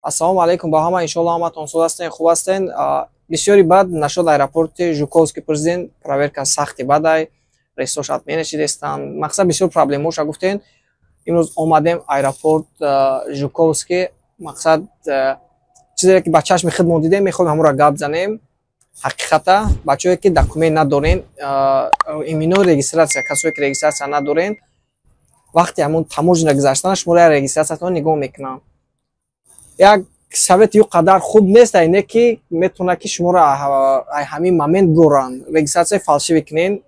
Ассалому алайкум ба ҳама, иншоалло, ҳаматон соз ҳастен, хуб ҳастен. Бисёри бад нашуд аэропорти Жуковский президент, проверка сахти бадай, рейсош отмена шидестанд. Мақсад, бисёр проблемаоша гуфтен. Имрӯз омадем аэропорт Жуковский. Мақсад, чизе ки ба чашми худмон дидем, мехоҳем ҳамонро гап занем. Ҳақиқата, бачаҳое ки документ надорен, именно регистрация, касое ки регистрация надорен, вақте ҳамон таможня гузаштан, шуморо регистрациятон нигоҳ мекунанд. Як совети ю қадар хуб нест, айне ки метавонад, ки шуморо ҳамин момент буранд. Регистрацияи фальшивый кунен,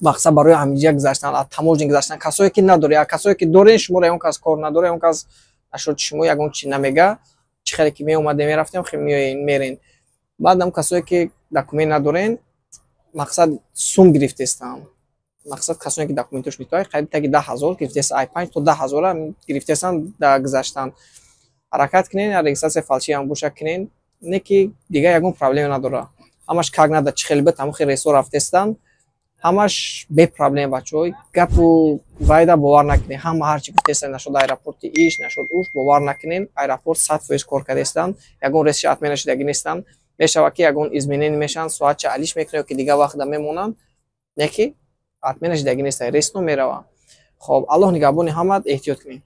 мақсад, барои ҳаминҷа гузаштан, аз таможня гузаштан. Касое ки надоред, касое ки дорен, шуморо ягон кас кор надорад, ягон кас нашуд шумо ягон чи намега. Чӣ хеле ки меомадем, мерафтем, хел меоен, мерен. Баъдам касое ки документ надорен, мақсад, сум гирифтестанд. Мақсад, касоне ки документош митои, қариб таги 10 000 гирифтеста, ай 5 то 10 ҳазора гирифтестанд да гузаштан. Ҳаракат кунен, регистрация фальшивый ҳам боша, кунен, не ки дигар ягон проблема надора. Ҳамаш как надо, чӣ хеле бит, ҳамон хел рейсҳо рафтестанд, ҳамаш бепроблем. Бачаҳо, гапу вайда бовар накунед. Ҳама ҳарчи гуфтестанд нашуд аэропорти иш, нашуд уш, бовар накунед. Аэропорт 100% кор кардестанд, ягон рейсши отмена шудагӣ нестанд. Мешавад, ки ягон изменение мешаванд, соатча алиш мекунанд ё ки дигар вақта мемонанд, не ки отмена шудагӣ нестанд, рейсно мераванд. Хоб, Аллоҳ нигаҳбони ҳамат, эҳтиёт кунед.